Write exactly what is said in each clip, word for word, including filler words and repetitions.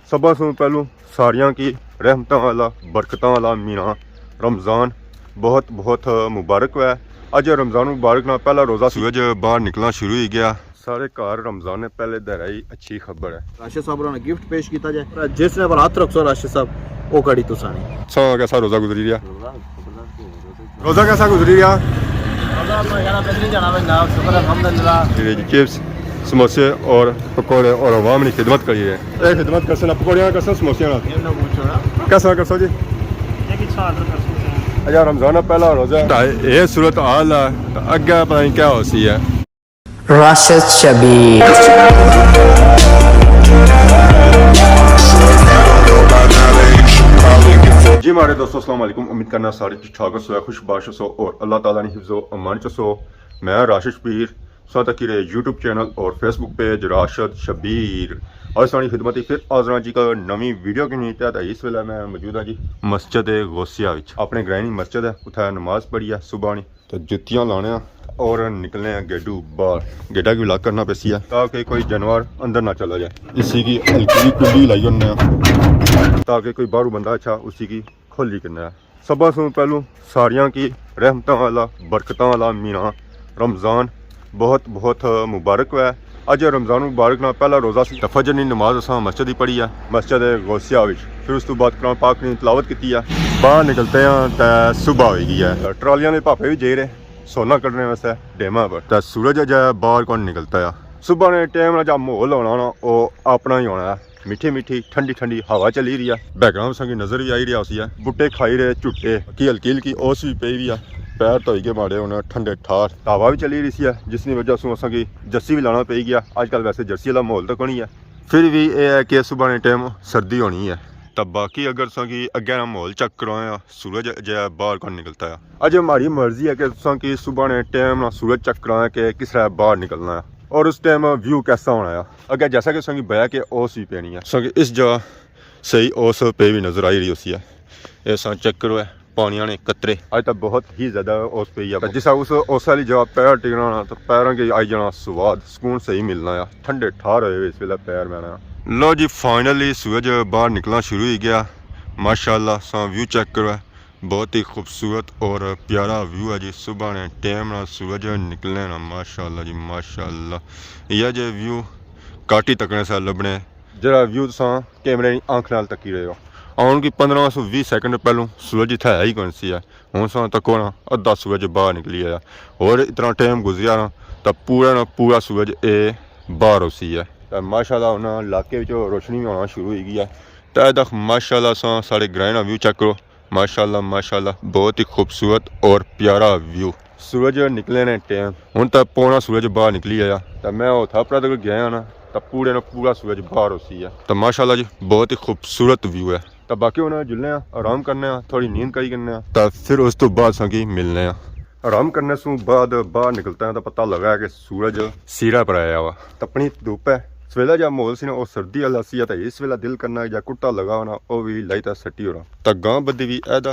سبھاں سوں پہلوں ساریاں کی رحمتاں والا، برکتاں والا مہینہ رمضان بہت بہت مبارک ہوئے۔ اج رمضان مبارک نا پہلا روزہ سی۔ سورج باہر نکلنا شروع ہوئی گیا۔ سارے گھر رمضان نے پہلے دہرائی اچھی خبر ہے۔ راشد صاحب ہوراں نے گفٹ پیش کیتا جائے۔ جس نے پر ہاتھ رکھسو راشد صاحب، او کڑی تساں نے۔ سو کیسا روزہ گزری رہیا؟ روزہ کیسا گزری رہیا؟ روزہ اپنا یار بہترین جانا پہ جناب، شکر الحمدللہ۔ جی، چپس، سموسے اور پکوڑے اور عوام نے خدمت کری ہے۔ اے خدمت کرسن، پکوڑیاں کرسن، سموسیاں نال۔ کیسا کرسو جی؟ اچھا، رمضان نا پہلا روزہ ہے۔ اے صورت حال ہے، اگے پتہ نہیں کیا ہو سی ہے۔ راشد شبیر۔ جی ماڑے دوستو، السلام علیکم۔ امید کرنا سارے ٹھیک ٹھاک ہسو، خوش باش ہسو اور اللہ تعالیٰ نے حفظ و امان چ ہسو۔ میں راشد شبیر، ساتھ تکی رہے یوٹیوب چینل اور فیس بک پیج راشد شبیر۔ اج ساڑی خدمت ہی پھر حاضر ہاں جی کا نویں ویڈیو کے نیچے۔ تے اس ویلے میں موجود ہاں جی مسجد غوثیہ وچ، اپنے گرائیں نی مسجد ہے، اتھے نماز پڑھی ہے صبح نی۔ تے جتیاں لانے آں اور نکلنے آں گیڈو باہر۔ گیڈا کی لاک کرنا پیسی ہے تاکہ کوئی جانور اندر نہ چلا جائے۔ اسی کی ہلکی جی کنڈی لائی ہونے آں تاکہ کوئی باہروں بندہ اچھا اسی کی کھولی کرنا ہے۔ سبھاں سوں پہلوں ساریاں کی رحمتاں والا، برکتاں والا مہینہ رمضان بہت بہت مبارک ہوئے۔ اج رمضان مبارک نا پہلا روزہ سی۔ تے فجر نی نماز اساں مسجد ہی پڑھی ہے، مسجد غوثیہ وچ۔ پھر اس تو بعد قرآن پاک نی تلاوت کیتی ہے۔ باہر نکلتے ہیں تے صبح ہوئی گئی ہے۔ تے ٹرالیاں نے پاپے بھی جائی رہے سونا کڈنے واسطے ڈیماں پر۔ تے سورج اجے باہر کون نکلتا ہے۔ صبح نے ٹائم نا جا ماحول ہونا نا، او اپنا ہی ہونا ہے۔ میٹھی میٹھی ٹھنڈی ٹھنڈی ہوا چلی رہی ہے۔ بیک گراؤنڈ سنگی نظر بھی آئی رہیا ہوسی ہے، بوٹے کھائی رہے جھٹے، کی ہلکی ہلکی اوس بھی پئی ہوئی ہے۔ پیر تو ہوئی گئے ماڑے ہن ٹھنڈے ٹھار۔ ہوا بھی چلی رہی سی ہے، جس نی وجہ سوں اساں کی جرسی بھی لانا پئی گیا۔ اج کل ویسے جرسی والا ماحول تو کونی ہے، پھر بھی اے ہے کہ صبح نے ٹائم سردی ہونی ہے۔ تاں باقی اگر تساں کی اگے نا ماحول چیک کروایا، سورج اجے باہر کون نکلتا ہے۔ اجے ماڑی مرضی ہے کہ تساں کی صبح نے ٹائم نا سورج چیک کروایا کہ کس طرح باہر نکلنا ہے اور اس ٹائم ویو کیسا ہونا ہے۔ اگے جیسا کہ تساں کی بیا کہ اوس بھی پینی ہے، تساں کی اس جگہ صحیح اوس پئی ہوئی نظر آئی رہی ہوسی ہے۔ اے تساں چیک کرو ہے، پانیاں نے قطرے۔ اج تاں بہت ہی زیادہ اوس پئی ہے۔ جس اس اوس والی جگہ پیر ٹکنا نا، تاں پیراں کی آئی جانا سواد، سکون صحیح ملنا ہے۔ ٹھنڈے ٹھار ہوئے ہوئے اس ویلے پیر میرے۔ لو جی، فائنلی سورج باہر نکلنا شروع ہوئی گیا۔ ماشاءاللہ، تساں ویو چیک کرو ہے، بہت ہی خوبصورت اور پیارا ویو ہے جی۔ صبح نے ٹائم نا سورج نکلنے نا، ماشاءاللہ جی، ماشاءاللہ۔ یہ جے ویو کاٹی تکنے سے لبنے۔ جڑا ویو تساں کیمرے نی آنکھ نال تکی رہے ہو۔ ہن کی پندرہ سو ویہہ سیکنڈ پہلوں سورج اتھے ہے ہی کون سی ہے۔ ہن تساں تکو نا، ادھا سورج باہر نکلی آیا۔ اور اتنا ٹائم گزریا نا، تاں پورا نا پورا سورج اے باہر ہوسی ہے۔ تاں ماشاءاللہ ہن علاقے وچ روشنی بھی ہونا شروع ہوئی گئی ہے۔ تاں اے تک ماشاءاللہ تساں ساڑے گرائیں نا ویو چیک کرو۔ ماشاءاللہ، ماشاءاللہ، بہت ہی خوبصورت اور پیارا ویو۔ سورج نکلنے نے ٹائم، ہن تاں پونا سورج باہر نکلی آیا۔ تاں میں اتھا اپنا تک گیا نا، تاں پورے نا پورا سورج باہر ہوسی ہے۔ تاں ماشاءاللہ جی، بہت ہی خوبصورت ویو ہے۔ تاں باقی ہن جلنے آں، آرام کرنے آں، تھوڑی نیند کری کرنے آں۔ تاں پھر اس تو بعد تساں کی ملنے آں۔ آرام کرنے سوں بعد باہر نکلتے ہیں تاں پتہ لگا ہے کہ سورج سیرا پر آیا ہوا۔ تپنی دھوپ ہے۔ سویلا جا ماحول سی نا، او سردی والا سی، تے اس ویلا دل کرنا جا کرتا لگا ہونا، او وی لائی تے سٹی ہونا۔ تاں گاں بدھی وی ایدا۔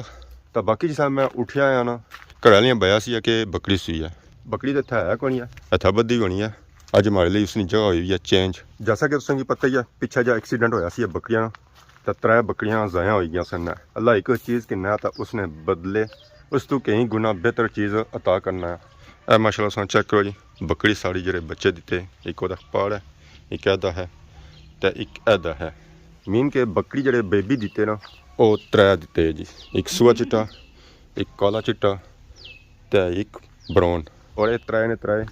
تاں باقی جسا میں اٹھیا آیا نا، گھر آلیاں بیا سی کہ بکری سوئی ہے۔ بکری تے اتھا ہے کونی ہے۔ اتھا بدھی ہونی ہے۔ اج ماڑے لئی اس نی جگہ ہوئی ہوئی ہے چینج۔ جیسا کہ تساں کی پتہ ہی ہے، پچھے جا ایکسیڈنٹ ہویا سی بکریاں نا، تاں ترے بکریاں ضائع ہوئی گیاں سن۔ اللہ ایک چیز گھننا تاں اس نے بدلے اس تو کئی گنا بہتر چیز عطا کرنا ہے۔ اے ماشاءاللہ تساں چیک کرو جی، بکری ساڑی جڑے بچے دیتے، ایک اودا پاڑ ہے، ایک ایدا ہے، تے ایک ایدا ہے۔ مین کہ بکری جڑے بیبی دیتے نا، او ترے دیتے جی، ایک سوا چٹا، ایک کالا چٹا، تے ایک براؤن۔ اور اے ترے نے ترے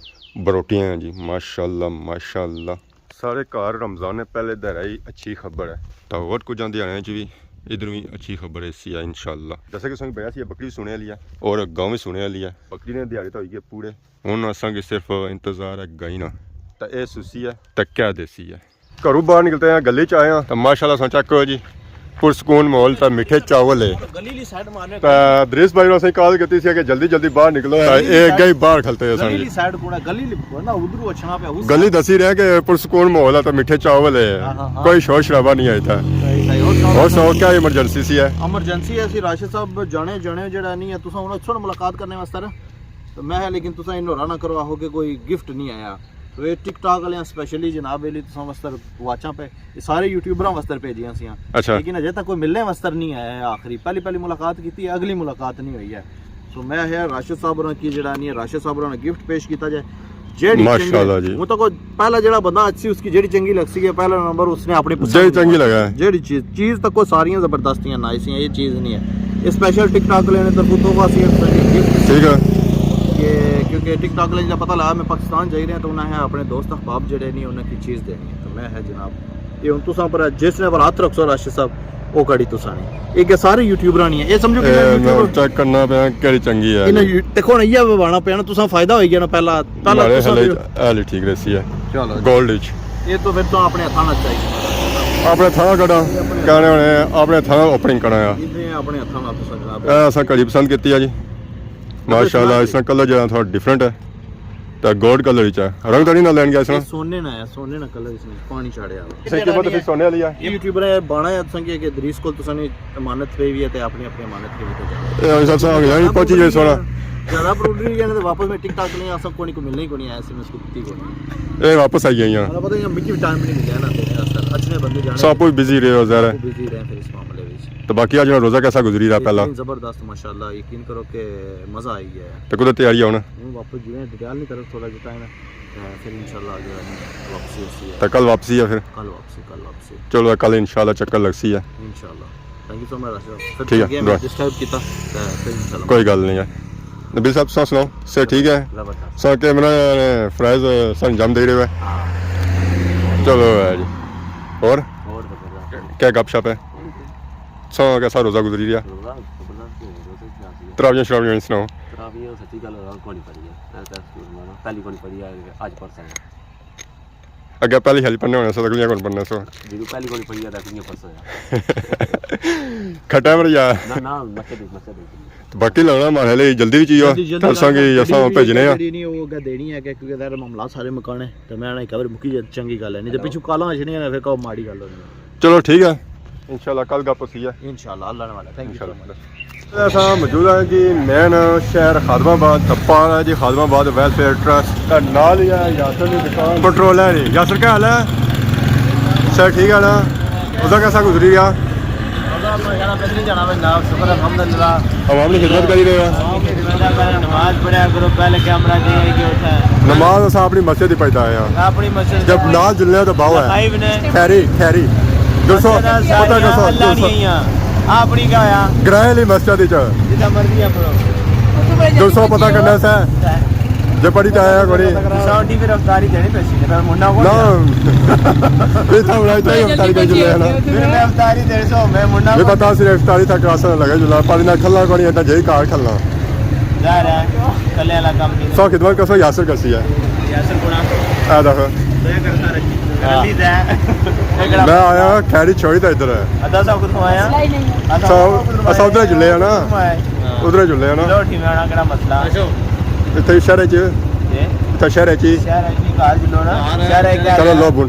بروٹیاں ہیں جی، ماشاءاللہ، ماشاءاللہ۔ سارے گھر رمضان نے پہلے دہرائی اچھی خبر ہے۔ تاں اور کچھ آندے آنے چ بھی ادھر بھی اچھی خبر ہے سی انشاءاللہ۔ جیسا کہ تساں کی بیا سی، بکری سونے والی ہے اور گاؤں بھی سونے والی ہے۔ بکری نے دیہاڑے تو ہوئی گئے پورے۔ ہن اساں کی صرف انتظار ہے گائی نا۔ تاں اے سوسی ہے، تاں کیا دیسی ہے۔ گھروں باہر نکلتے ہیں، گلی چ آئے ہیں۔ تاں ماشاءاللہ تساں چیک کرو جی، پرسکون ماحول تے میٹھے چاول ہے۔ گلی لی سائیڈ مارنے۔ تے دریس بھائی نے اساں کال کیتی سی کہ جلدی جلدی باہر نکلو، تے اے اگے ہی باہر کھلتے ہیں گلی سن۔ لی سائیڈ کوڑا، گلی لی، نا، ادھروں اچھنا پیا، اس گلی دسی رہے کہ پرسکون ماحول ہے تے میٹھے چاول ہے، ہاں، ہاں، ہاں۔ کوئی شور شرابہ نہیں ہے اتھا۔ صحیح، صحیح۔ اور سناؤ، اور سناؤ، کیا ایمرجنسی سی ہے؟ ایمرجنسی ہے سی راشد صاحب، جانے، جانے جڑا نہیں ہے، تساں ہن اچھو نا ملاقات کرنے واسطے نا۔ تو میں ہے، لیکن تساں انہوں نہ کرو، آہو کہ کوئی گفٹ نہیں آیا۔ تو یہ ٹک ٹاک والے اسپیشلی جناب، یہ تساں واسطے واچاں پہ، یہ سارے یوٹیوبراں واسطے بھیجیاں سیاں۔ اچھا۔ لیکن اجے تک کوئی ملنے واسطے نہیں آیا ہے۔ آخری پہلی پہلی ملاقات کی، اگلی ملاقات نہیں ہوئی ہے۔ تو میں ہے راشد صاحب ہوراں کی جڑا نہیں ہے، راشد صاحب ہوراں نے گفٹ پیش کیتا جائے۔ جیڑی چنگی، ماشاءاللہ جی۔ وہ تو کوئی پہلا جڑا بندہ اچھی، اس کی جیڑی چنگی لگ سی ہے، پہلا نمبر اس نے اپنی پسند جیڑی چنگی لگا ہے۔ جیڑی چیز، چیز تو کوئی ساریاں زبردستیاں نائس ہیں، یہ چیز نہیں ہے۔ یہ اسپیشل ٹک ٹاک لینے طرف تحفہ سی ہے، گفٹ ٹھیک ہے۔ کہ کیونکہ ٹک ٹاک لینے جب پتہ لگا میں پاکستان جائی رہا تو انہیں اپنے دوست احباب جڑے نہیں، انہیں کی چیز دینی ہے۔ تو میں ہے جناب، یہ ہن تساں پر جس نے پر ہاتھ رکھسو راشد صاحب، او کڑی تساں نے۔ یہ کہ سارے یوٹیوبراں نہیں ہے، یہ سمجھو کہ اے، میں یوٹیوبر چیک کرنا پیا کیڑی چنگی ہے۔ انہاں یو-، دیکھو نا، یہ بوانا پیا نا، تساں فائدہ ہوئی گیا نا پہلا، پہلا مارے تساں حالے بھی چ-، حالے ٹھیک رہسی ہے۔ چلو جی۔ گولڈ وچ۔ یہ تو پھر تو اپنے ہتھاں نال چاہیے۔ اپنے تھاں کڈا؟ کہنے ہونے اپنے تھاں اوپننگ کرنا ہے۔ یہ اپنے ہتھاں نال تساں جناب۔ اے اساں کڑی پسند کیتی ہے جی۔ ماشاءاللہ، اس نا کلر جڑا تھوڑا ڈفرنٹ ہے۔ تے گولڈ کلر وچ ہے۔ رنگ تو نہیں نہ لین گیا اس نا؟ یہ سونے نا ہے، سونے نا کلر اس نے پانی چاڑیا ہوا۔ اس کی قیمت پھر سونے والی ہے۔ یہ یوٹیوبر ہے، بانا ہے، تساں کی کہ دریس کول تساں نے امانت پہ بھی ہے تے اپنی اپنی امانت پہ بھی تے جانا۔ اے حساب سے اگلے بھی پہنچی جائے سونا۔ زیادہ پروڈی نہیں جانا تے واپس میں ٹک ٹاک نہیں آ سب کو نہیں، کو ملنا ہی کو نہیں آیا، ایس ایم ایس کو دتی کو نہیں۔ اے واپس آئی گئیاں۔ مطلب پتہ نہیں، مکی بھی ٹائم نہیں ملیا نا، تے اصل اچھنے بندے جانے۔ سب کچھ بزی رہے ہو ظاہر ہے۔ بزی رہے پھر اس معاملے وچ۔ تو باقی اج روزہ کیسا گزری رہا پہلا؟ بہترین، زبردست، ماشاءاللہ، یقین کرو کہ مزہ آئی گیا ہے۔ تے کدھر تیاری ہے ہن؟ ہن واپس جی میں ڈڈیال نی طرف تھوڑا جہا ٹائم ہے، تے پھر انشاءاللہ جو ہے واپسی ہوسی ہے۔ تے کل واپسی ہے پھر؟ کل واپسی، کل واپسی۔ چلو، کل انشاءاللہ چکر لگسی ہے۔ انشاءاللہ۔ تھینک یو سو مچ راشد صاحب۔ پھر ٹھیک ہے، چنگے میں دعا۔ ڈسٹرب کیتا، تے پھر انشاءاللہ۔ کوئی گل نہیں ہے۔ نبیل صاحب، تساں سناؤ، صحت ٹھیک ہے؟ زبردست۔ سو کیمرہ نے فرائض سر انجام دے رہے ہو؟ ہاں۔ چلو ہے جی۔ اور؟ اور زبردست۔ کیا گپ شپ ہے؟ سو کیسا روزہ گزری رہیا؟ روزہ زبردست ہے، روزے کی خاصیت۔ تراویاں شراویاں نہیں سناؤ۔ تراویاں سچی گل ہے، کونی پڑھی ہے۔ میں تے پہلی کونی پڑھی ہے، اج پرسوں ہے۔ اگے پہلی شالی پڑھنے ہونے سو، اگلیاں کون پڑھنے سو؟ جدوں پہلی کونی پڑھی ہے، تے اگلیاں پرسوں ہے۔ کھٹا پر یا؟ نہ، نہ، مسجد وچ، مسجد وچ۔ باقی لگنا ماڑے لئی جلدی وچ ہی ہو، جلدی، جلدی ترساں کی لگنا۔ اساں بھیجنے آ۔ جیڑھی نہیں، وہ اگے دینی ہے کہ کیونکہ ظاہر معاملہ سارے مکانے، تے میں نہیں خبر مکی جائے چنگی گل ہے، نہیں تے ہیلو۔ پچھوں کالاں اچھنیاں نے، پھر کہو ماڑی گل ہونی ہے۔ چلو ٹھیک ہے، انشاءاللہ کل گپ ہوسی ہے۔ انشاءاللہ، اللہ نے والا۔ تھینک یو سو مچ۔ اساں موجود ہیں جی مین شہر خادم آباد، تپال ہے جی خادم آباد ویلفیئر ٹرسٹ۔ تے نال ہی ہے یاسر دی دکان۔ پٹرول ہے جی۔ یاسر، کیا حال ہے؟ سر ٹھیک ہے نا؟ روزہ کیسا گزری گیا؟ روزہ ماشاءاللہ بہترین جانا پیا جناب، شکر الحمدللہ۔ عوام نی خدمت کری رہے ہو؟ عوام نی خدمت ہے، پہلے نماز پڑھیا کرو، پہلے کیمرہ دے کے اتھے۔ نماز اساں اپنی مسجد ہی پڑھدا آیا۔ اپنی مسجد جب نال جلنے تو باہو ہے۔ لکھائی بھی نے۔ خیری، خیری۔ دوستو، مسجد ہے، پتہ سارے کسو، اللہ دوستو۔ نہیں ہے۔ اپنی کیا ہویا؟ گرائے والی مسجد وچ۔ جتنا مرضی ہے پڑھو۔ دوستو، پتہ کرنا سا۔ جے پڑھی تے آیا کوئی۔ ساؤنڈی پھر افطاری دینی پیسی، پھر منڈا کو نہ۔ یہ تھا بڑا، اتنا ہی افطاری کر جلے نا۔ پھر میں افطاری دے سو، میں منڈا نہیں کو پتا، صرف افطاری تک آسان لگے جلا، پر نہ کھلنا کوئی، اتنا جے کار کھلنا۔ ظاہر ہے، کلے والا کام نہیں۔ سو خدمت کسو یاسر کسی ہے۔ یاسر کون آ؟ اے دیکھو۔ میں کرتا رہی۔ ہاں۔ رلی دے۔ میں آیا کھیری چھوڑی تے ادھر ہے۔ ادا صاحب کتھوں آیا؟ ادا صاحب، صاحب ادھر جلے آ نا۔ کتھوں آئے؟ ہاں۔ ادھر جلے آ نا۔ لو ٹھیک ہے، نا کہڑا مسئلہ؟ اچھا۔ اتھے شہر چ؟ جی؟ اتھے شہر چ؟ شہر چ نہیں، گھر جلو نا۔ شہر چ کیا چلو ہے؟ لو بن۔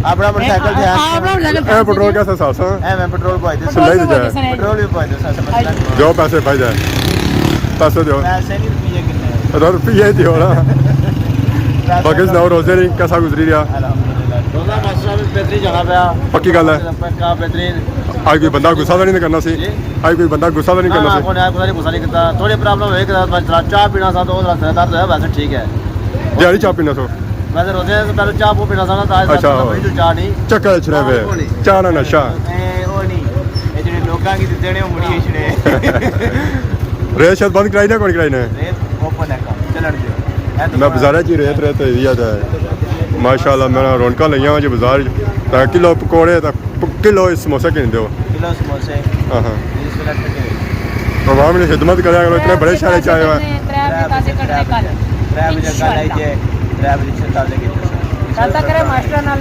اپنا موٹر سائیکل تھے۔ اپنا موٹر سائیکل اے پٹرول کیسا سا سا؟ اے میں پٹرول پوائے دے۔ سن لے جائے۔ پٹرول بھی پوائے دے سا، سمجھ لگ۔ جو پیسے پائی جائے۔ پیسے دیو۔ پیسے نہیں، روپیے کتنے ہیں؟ ادا روپیے دیو نا۔ پیسے باقی سناؤ، روزے نہیں کیسا گزری رہیا؟ الحمدللہ۔ روزہ ماشاءاللہ بہترین جانا پیا۔ پکی گل ہے۔ پکا بہترین۔ اج کوئی بندہ غصہ تو نہیں کرنا سی؟ جی؟ اج کوئی بندہ غصہ تو نہیں نہ، کرنا نہ، سی؟ کوئی نہ، کوئی غصہ نہیں کیتا۔ تھوڑی پرابلم ہوئی کہ میں چاہ پینا سا تو اس طرح درد ہویا، ویسے ٹھیک ہے۔ دیہاڑی چاہ پینا سو؟ ویسے روزے سے پہلے چاہ پو پینا سا نا، تو آج اچھا، ساتھ میں چاہ نہیں۔ چکر اچ رہے وے۔ چاہ نا نشہ۔ اے، او نہیں۔ اے جڑے لوکاں کی دیتے نے، او مڑی اچھڑے۔ ریس شیس بند کرائی نے، کون کرائی نے؟ ریس اوپن ہے کم، چلن دیو۔ اے تو میں بازارے چ ریت ریت ہوئی ہے تے ماشاءاللہ میں رونقاں لگیاں ہوئیاں جی بازار چ۔ تے کلو پکوڑے تے کلو سموسے کن دیو۔ کلو سموسے۔ ہاں ہاں۔ بیس منٹ تک۔ عوام نی خدمت کریا کرو، اتنے بڑے شہر چ آئے ہو۔ ترے بجے تازے کٹنے کل۔ ترے بجے کل آئی جے، ترے بجے تازے کٹنے۔ گل تاں کرے ماسٹر نال۔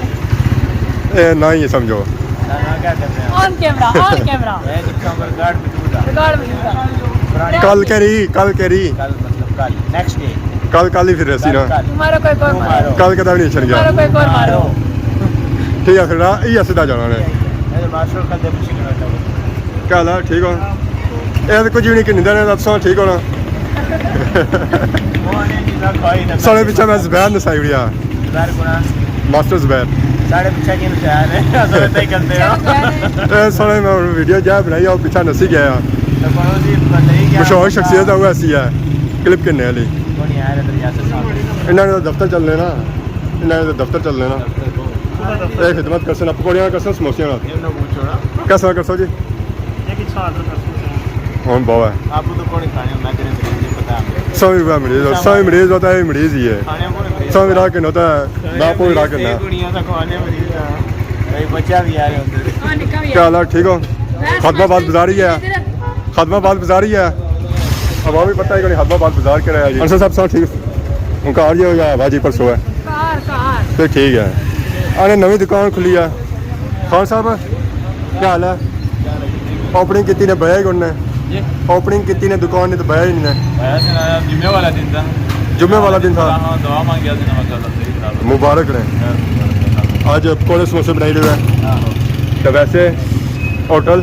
اے نہ ہی سمجھو۔ نہ، نہ، کیا کرنے ہیں؟ آن کیمرہ، آن کیمرہ۔ میں جب سامر گارڈ موجود تھا۔ گارڈ موجود تھا۔ کل کری، کل کری۔ کل مطلب کل، نیکسٹ ڈے۔ کل، کل ہی پھر رہسی نا۔ کل، کل۔ تمہارا کوئی کون مارو۔ کل کدے بھی نہیں چھڑ گیا۔ تمہارا کوئی کون مارو۔ ٹھیک ہے، پھر آ، یہ سیدھا جانا نے۔ اے ماسٹر کل دے پچھے کھڑا تھا۔ کیا حال ہے؟ ٹھیک ہو؟ اے تے کچھ بھی نہیں، کنی دے نے، تساں ٹھیک ہو نا؟ ساڑے پیچھے میں زبیر نسائی اڑیا۔ زبیر کون ہے؟ ماسٹر زبیر۔ ساڑے پیچھے کی نشان ہے؟ اصل اتنے ہی کرتے ہو۔ اے سونے میں ویڈیو جا بنائی، او پیچھے نسی گیا۔ تو پڑھو جی، بندے ہی کیا مشہور شخصیت ہے، وہ ایسی ہے، کلپ کرنے والی۔ کون یار، ادھر یاسر صاحب۔ انہاں نے تو دفتر چلنے نا، انہاں نے تو دفتر چلنے نا۔ اے خدمت کرسن، پکوڑیاں کرسن، سموسیاں نال۔ کیسا کرسو جی؟ ہن بہو ہے۔ آپ تو کون کھانے، میں تیرے مریض نہیں پتا۔ سویں روپے مریض ہو، سویں مریض ہوتا ہے، مریض ہی ہے۔ کھانے کون مریض؟ سویں راہ کے نوتا ہے، میں کوئی راہ کے نہ۔ دنیا تک کھانے مریض ہے۔ بھائی بچہ بھی آ رہے ہوتے۔ کیا حال ہے؟ ٹھیک ہو؟ خادم آباد بازار ہی ہے۔ خادم آباد بازار ہی ہے۔ اب ہمیں پتہ ہے کہ خادم آباد بازار کہڑا ہے جی۔ انصر صاحب، سب ٹھیک؟ ہن گھر ہی ہو یا واجی پرسوں ہے؟ گھر، گھر۔ تے ٹھیک ہے۔ آنے نویں دکان کھلی ہے۔ خان صاحب، کیا حال ہے؟ اوپننگ کیتی نے بیا ہی کون نے؟ جی۔ اوپننگ کیتی نے دکان نے تو بیا ہی نہیں نے۔ بیا سے نا، جمعے والا دن تھا۔ جمعے والا دن تھا۔ ہاں، دعا مانگیا سے نا، ماشاءاللہ، صحیح خراب۔ مبارک رہے۔ ہاں، مبارک۔ آج پکوڑے سموسے بنائی رہے ہیں۔ ہاں۔ تو ویسے ہوٹل؟ ہوٹل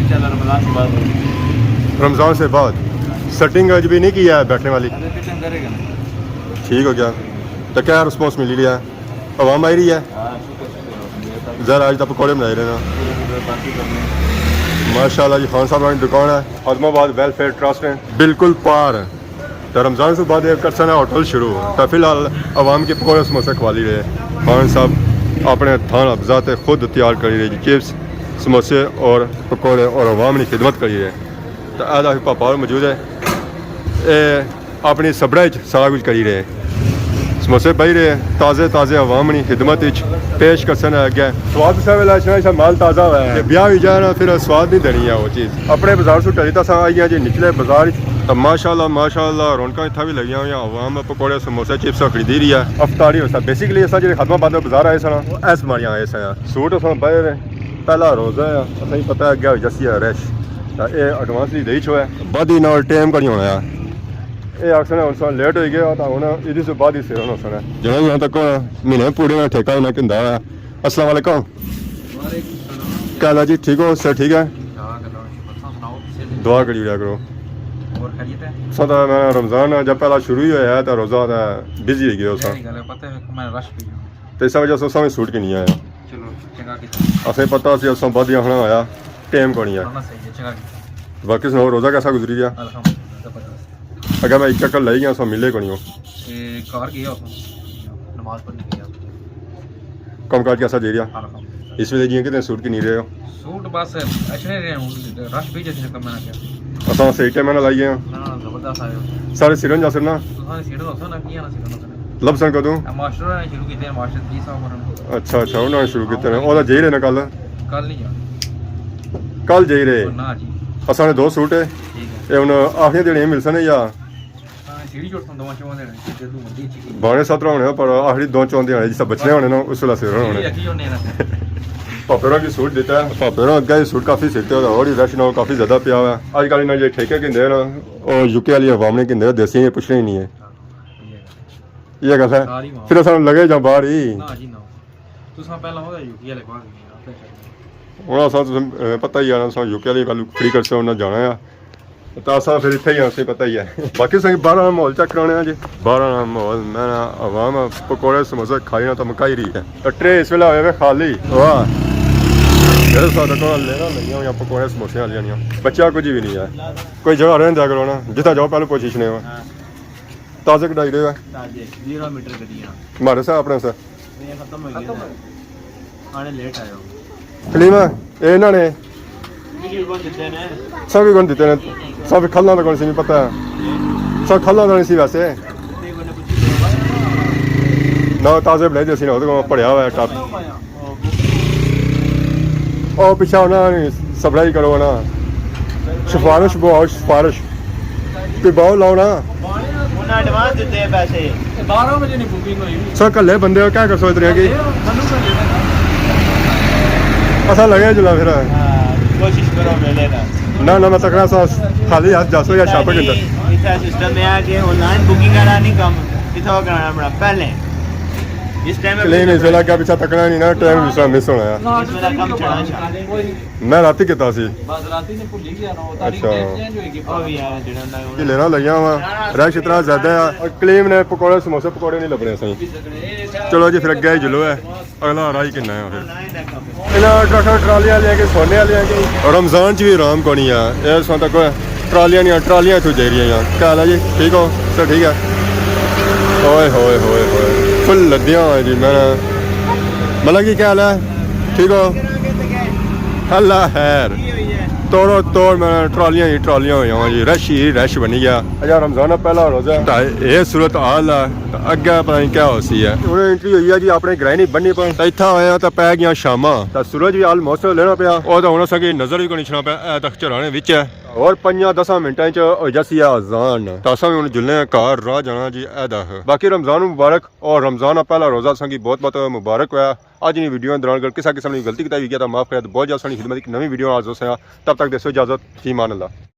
انشاءاللہ رمضان سے بعد ہوگی۔ رمضان سے بعد؟ سیٹنگ اج بھی نہیں کی ہے بیٹھنے والی؟ ابھی فٹنگ کرے گا نا۔ ٹھیک ہو گیا۔ تو کیا رسپانس ملی رہی ہے؟ عوام آئی رہی ہے؟ ہاں، شکر، شکر۔ ذرا آج تو پکوڑے بنائی رہے نا۔ باقی کرنے۔ ماشاءاللہ جی، خان صاحب کی دکان ہے، خادم آباد ویلفیئر ٹرسٹ ہے، بالکل پار۔ تو رمضان سے بعد ایک کرسا نا ہوٹل شروع، تو فی الحال عوام کے پکوڑے سموسے کھوالی رہے۔ خان صاحب اپنے ہتھاں نال بذات خود تیار کری رہے جی، چپس، سموسے اور پکوڑے، اور عوام کی خدمت کری رہے۔ تو اے دا پاپا اور موجود ہے، اے اپنی صبرا وچ سارا کچھ کری رہے۔ سموسے پائی رہے، تازے تازے عوام نی خدمت وچ پیش کرسن اگے۔ سواد سے ویلا اچھنا، اسا مال تازہ ہوا ہے۔ تے بیاہ وی جائے نا، پھر سواد نہیں دینی ہے وہ چیز۔ اپنے بازار سو ٹری تاں اساں آئی گئے جی نچلے بازار وچ۔ تاں ماشاءاللہ، ماشاءاللہ، رونقاں اتھا وی لگیاں ہویاں، عوام پکوڑے سموسے چپس خریدی رہی ہے۔ افطاری واسطے بیسیکلی اساں جڑے خادم آباد بازار آئے ساں نا، وہ ایس ماریاں آئے ساں۔ سوٹ اساں پائے نے، پہلا روزہ ہے، اساں کی پتہ ہے اگے ہوئی جاسی ہے رش۔ تاں اے ایڈوانس وی دئی چھوڑے۔ بعد ہی نال ٹائم کڑی ہونا ہے۔ اے آکھسن ہن ساں لیٹ ہوئی گیا تاں ہن عیدی سے بعد ہی سیرن ہوسن۔ جناب، یہاں تک مہینے پورے نا ٹھیکہ انہاں کیندا ہے۔ السلام علیکم۔ وعلیکم السلام۔ کیا حال ہے جی؟ ٹھیک ہو؟ سر ٹھیک ہے؟ ٹھیک ٹھاک، اللہ کا شکر۔ تساں سناؤ، صحت؟ دعا کری رہیا کرو۔ اور خیریت ہے؟ ساں تاں میں رمضان جب پہلا شروع ہی ہویا ہے تاں روزہ تاں بزی ہوئی گیا ساں۔ صحیح گل ہے، پتہ ہے میں رش پئی ہوں۔ تے اس وجہ سے اساں وی سوٹ کے نہیں آیا۔ چلو، چنگا کیتا۔ اساں پتہ سی اساں بعد ہی آخنا ہویا، ٹائم کونی ہے۔ نہ، نہ، صحیح ہے، چنگا کیتا۔ باقی سناؤ، روزہ کیسا گزری گیا؟ الحمدللہ، زبردست۔ اگر میں ایک چکر لائی گیا، سو ملے کونی ہو۔ تے گھر گیا اتھوں، نماز پڑھنے گیا۔ کم کاج کیسا جائی رہیا؟ الحمدللہ۔ اس ویلے جیاں کتنے سوٹ کنی رہے ہو؟ سوٹ بس اچھنے رہے ہن، رش بھی جتنے کم نہ کیا۔ اساں صحیح ٹائم نال آئی گئے ہاں۔ نہ، نہ، زبردست آئے ہو۔ سارے سیرن جاسن نا؟ سارے سیرن جاسن نا، کیاں نہ سیرن جاسن؟ لبسن کدوں؟ اے ماسٹر نے شروع کیتے ہیں، ماسٹر جی صاحب ہوراں نے۔ اچھا، اچھا، انہاں نے شروع کیتے نے۔ او تاں جائی رہے نا کل؟ کل نہیں جانا۔ کل جائی رہے؟ نہ جی۔ اساں نے دو سوٹ ہے۔ ٹھیک ہے۔ اے ہن آخری دیہاڑے ملسن یا؟ ہاں، سیڑھی چوٹ سن دو چون دیہاڑے، جدوں مرضی اچھی کی۔ بھاویں سترہ ہونے، پر آخری دو چون دیہاڑے جس طرح بچنے ہونے نا، اس ویلے سیرن ہونے۔ جی، اچھی ہونے نا۔ پاپے ہوراں کی سوٹ دیتا ہے۔ پاپے ہوراں اگے سوٹ کافی سیتے ہوئے، اور ہی رش نہ ہو، کافی زیادہ پیا ہوا ہے۔ اج کل انہاں جے ٹھیکے گھندے نا، او یو کے والی عوام نے گھندے، دیسی نے پچھنے ہی نہیں ہے۔ ہاں، یہ ہے۔ یہ گل ہے۔ ساری ماں۔ پھر اساں لگے جاں باہر ہی۔ نہ جی، نہ۔ تساں پہلا ہویا یو کے والے باہر نہیں آ، پھر ہن اساں تساں، اے، پتہ ہی ہے، اساں یو کے والے کل فری کرسے انہاں جانا ہے۔ تے اساں پھر اتھے ہی آں، اساں پتہ ہی ہے۔ باقی اساں باہر آلا ماحول چیک کرانے آں جی۔ باہر آلا ماحول، میں نا عوام پکوڑے سموسے کھائی نا تاں مکائی رہی ہے۔ تے ٹرے اس ویلے ہوئے وے خالی۔ واہ۔ میرے ساتھ کول لینا نہیں ہویا پکوڑے سموسے والیاں نیاں۔ بچیا کچھ بھی نہیں ہے۔ کوئی جگہ رہن دیا کرو نا، جتھا جاؤ پہلے پوزیشن ہے۔ تازے کڈائی رہے ہو؟ تازے، زیرو میٹر گڈیاں۔ مارے سا اپنے سا۔ یہ ختم ہو گیا۔ آنے لیٹ آیا۔ حلیمہ، اے انہاں نے؟ کسی کو دیتے نے۔ سب کو دیتے نے۔ سب کھلنا تو کون سی نہیں پتہ ہے۔ سب کھلنا تو نہیں سی ویسے۔ نہ، تازے بنائی دے سی نا، وہ تو پڑیا ہوا ہے ٹپ۔ او پچھا ہونا نہیں، سپلائی کرو نا۔ سفارش بہو، سفارش۔ کوئی بہو لاؤ نا۔ انہاں ایڈوانس دیتے ہیں پیسے۔ بارہ بجے نہیں بکنگ ہوئی۔ سو کلے بندے ہو، کیا کر سوچ رہے ہیں کہ؟ اساں لگے جلا پھر۔ ہاں، کوشش کرو ملے نا۔ نہ، نہ، میں تکڑا سا خالی ہاتھ جاسو یا شاپر کے اندر۔ اتھا سسٹم ہے کہ آن لائن بکنگ والا نہیں کم، اتھا وہ کرانا پڑا پہلے۔ اس ٹائم کلیم اس ویلے اگے پچھا تکنا نہیں نا، ٹائم اس طرح مس ہونا ہے۔ اس ویلے کم چڑھا شا۔ میں راتی کیتا سی۔ بس راتی نے بھلی گیا نا، تاریخ اچھا۔ ڈیٹ چینج ہوئی گئی۔ او بھی آیا جڑا نہ ہونا۔ یہ لینا لگیا ہوا، رش اتنا زیادہ ہے۔ اور کلیم نے پکوڑے، سموسے پکوڑے نہیں لبنے سائیں۔ چلو جی، پھر اگے ہی جلو ہے، اگلا راہ ہی کنا ہے پھر۔ انہاں ٹرکاں ٹرالیاں لے کے، سونے والے کے۔ رمضان چ بھی آرام کونی ہے، اے سو تک ٹرالیاں نیاں ٹرالیاں اتھوں جائی رہیاں۔ کیا حال ہے جی؟ ٹھیک ہو؟ سب ٹھیک ہے؟ اوئے ہوئے ہوئے ہوئے، فل لدیاں ہوئے جی۔ میں، مطلب کہ کیا حال ہے؟ ٹھیک ہو؟ اللہ خیر۔ توڑو توڑ، میں ٹرالیاں ہی ٹرالیاں ہوئی ہواں جی، رش ہی رش بنی گیا۔ اجا رمضان نا پہلا روزہ ہے۔ تے اے صورت حال ہے، تے اگے پتہ نہیں کیا ہو سی ہے۔ ہن انٹری ہوئی ہے جی اپنے گرائیں نی بنی پر۔ تے اتھا آیا تے پے گیاں شاماں۔ تے سورج بھی آلموسٹ لینا پیا۔ او تے ہن اساں کی نظر بھی کونی اچھنا پیا، اے تک چڑھانے وچ ہے۔ اور پنجاں دساں منٹاں چ ہو جاسی ہے اذان۔ تے اساں بھی ہن جلنے آں گھر، راہ جانا جی اے دکھ۔ باقی رمضان مبارک، اور رمضان نا پہلا روزہ اساں کی بہت بہت مبارک ہویا۔ اج نی ویڈیو دوران اگر کسا قسم نی غلطی کتائی ہوئی گیا تے معاف کرے، تے بہت جلد اساں نی خدمت اچ نویں ویڈیو نال حاضر ہوساں۔ تب تک دیسو اجازت، فی امان اللہ۔